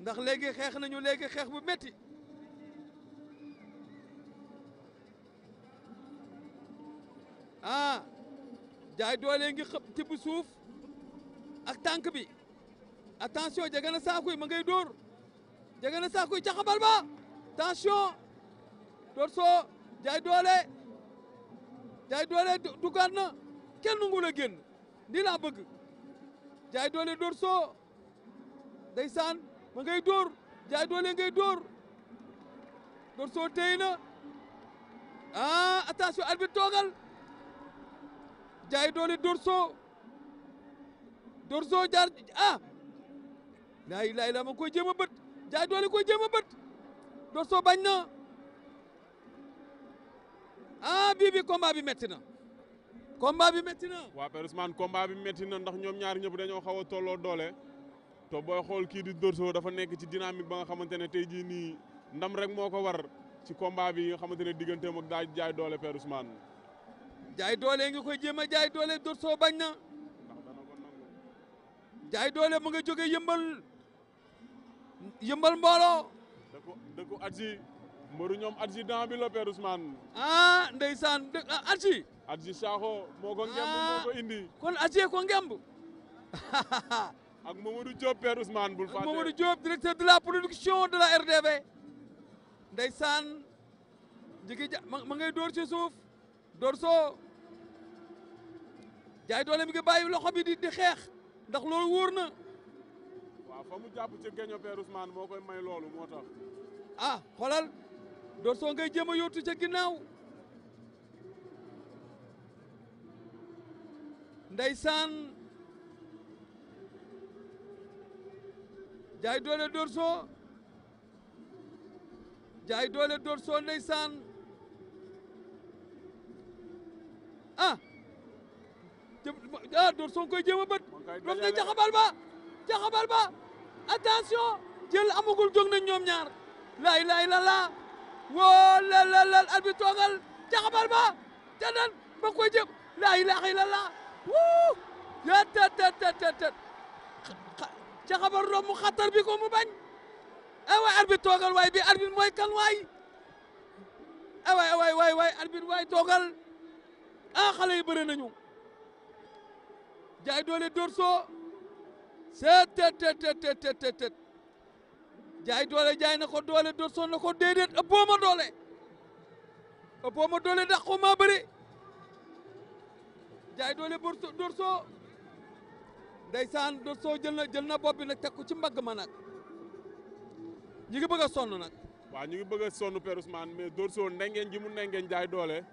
ndax léegi xeex nañu léegi xeex bu metti ah jaay doole ngi xëpp tibb suuf ak tànk bi attention jege na saakuy ma ngay dóor jege na saakuy caxabal ba attention Dorso jaay doole dugaat na kenn nangu la génn nii laa bëgg jaay doole Dorso ndeysaan ma ngay dóor jaay doole ngay dóor Dorso téy na ah attention arbitre toogal jaay doole Dorso jaar ah laay la ma koy jéem a bët jaay doole koy jéem a bët Dorso bañ na ah bii combat bi metti na combat bi metti na waa Père Ousmane combat bi metti na ndax ñoom ñaar ñëpp dañoo xaw a tolloo doole te booy xool kii di Dorso dafa nekk ci dynamique ba nga xamante ne tey jii nii ndam rek moo ko war ci combat bi nga xamante ne digganteem ak daa jaay doole Père Ousmane. jaay doole nga koy jéem a jaay doole Dorso bañ na jaay doole mu nga jóge yëmbal mbooloo dëkku Adji mbaru ñoom adjudant bi la Père Ousmane. ah ndeysaan Adji. Adji Sakho moo ko ngemb moo ko indi. kon Adji ko ngemb. ak Mamadou Diop Père Ousmane bul fàtte. Mamadou Diop directeur de la production de la RDV. ndeysaan jigi ma ngay dóor ci suuf Dorso jaay doole mi ngi bàyyi loxo bi di xeex ndax loolu wóor na. waaw fa mu jàpp ci geño Père Ousmane moo koy may loolu moo tax. ah xoolal Dorso ngay jéem a yóotu ca ginnaaw ndeysaan jaay doole Dorso ndeysaan ah Dorso koy jéem a bët doon na jaxabal ba attention jël amagul jóg nañ ñoom ñaar laay la laa woo lal arbitre toogal jaxabal ba te nan ba koy jëm laa ilaaha illallah wuu ya tet jaxabal romb xatar bi ko mu bañ waay arbitre toogal waay bi arbitre mooy kan waay waay arbitre waay toogal ah xale yi bëre nañu jaay doole Dorso tet jaay doole jaay na ko doole Dorso na ko déedéet ëppoo ma doole ndax ko maa bëri jaay doole Dorso ndeysaan Dorso jël na bopp bi nag teg ko ci mbagg ma nag ñu ngi bëgg a sonn nag. waaw ñu ngi bëgg a sonn Père Ousmane mais Dorso ndengeen ji mu ndengeen jaay doole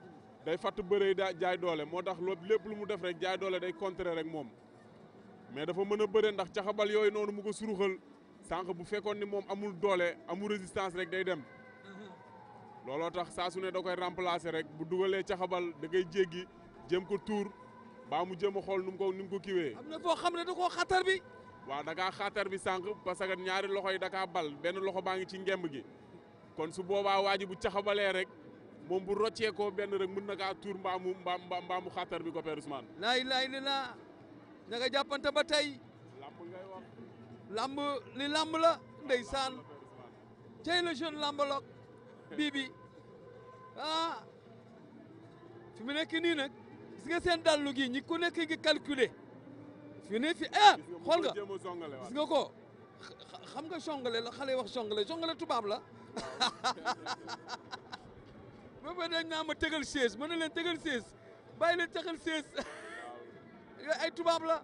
day fatt bëree jaay doole moo tax loolu lépp lu mu def rek jaay doole day contrer rek moom mais dafa mën a bëre ndax caxabal yooyu noonu mu ko suruxal sànq bu fekkoon ni moom amul doole amul résistance rek day dem looloo tax saa su ne da koy remplacer rek bu dugalee caxabal da ngay jéggi jëm ko tuur baa mu jëm a xool nu mu ko kiwee. am na foo xam ne da koo xatar bi. waaw da kaa xatar bi sànq parce que ñaari loxo yi da kaa bal benn loxo baa ngi ci ngemb gi kon su boobaa waa ji bu caxabalee rek moom bu roccee ko benn rek mën na kaa tuur mbaa mu xatar bi ko Père Ousmane. laay la ña nga jàppante ba tey. lamb ngay wax. lamb la ndeysaan tey le jeune lambalogue bii ah fi mu nekk nii nag gis nga seen dallu gi ñi ku nekk ngi calculer fi ne fi xool nga gis nga ko xam nga jongale la xale yi wax jongale tubaab la ba dañ naa ma tegal 16 mën na leen tegal 16 bàyyi leen tegal 16 yooyu ay tubaab la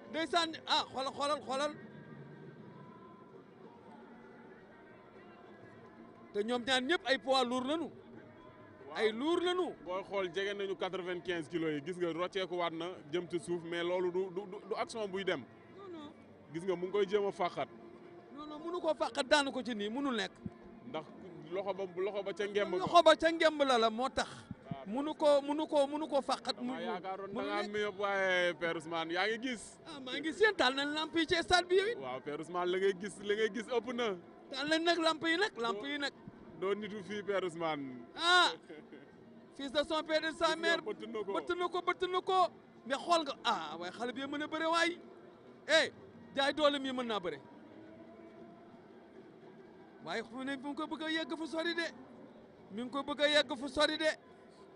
ndeysaan xoolal te ñoom ñaar ñëpp ay poids lourd lañu ay lourd lañu booy xool jege nañu 95 kilos yi gis nga rocceeku waat na jëm ci suuf mais loolu du action buy dem non gis nga mu ngi koy jéem a fàqat non mënu koo fàqat daanu ko ci nii mënul nekk ndax loxo ba ca ngemb loxo ba ca ngemb la moo tax mënu ko fàqat mu yaakaaroon da ngaa mi yëpp waaye Père Ousmane yaa ngi gis maa ngi seen taal nañ lamp yi ci stade bi yow it waaw Père Ousmane la ngay gis ëpp na taal nañ nag lamp yi nag doo nitu fii Père Ousmane fils de son père de sa mère bëtt na ko mais xool nga waaye xale bi mën a bëre waay jaay doole mi mën naa bëre waaye fu ne mi ngi ko bëgg a yegg fu sori de mi ngi ko bëgg a yegg fu sori de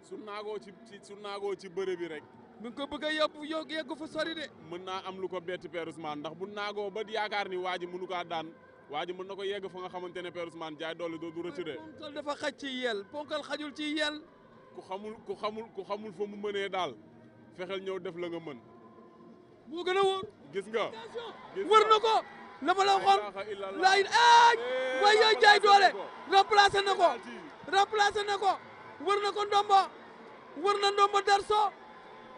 su naagoo ci bëre bi rek mi ngi ko bëgg a yegg fu sori de mën naa am lu ko bett Père Ousmane ndax bu naagoo ba yaakaar ni waa ji mënu kaa daan waa ji mën na ko yegg fa nga xamante ne Père Ousmane jaay doole doo du rëcc de ponkal dafa xaj ci yel ponkal xajul ci yel ku xamul fa mu mënee daal fexeel ñëw def la nga mën moo gën a wóor gis nga wër na ko la ma la waxoon laay waay yooyu jaay doole remplacé na ko wër na ko ndombo darso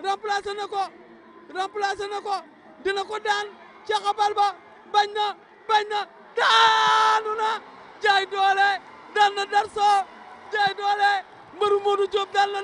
remplacé na ko dina ko daan caxabal ba bañ na daanu na jaay doole daan na darso jaay doole mbëru Modou Diop daan na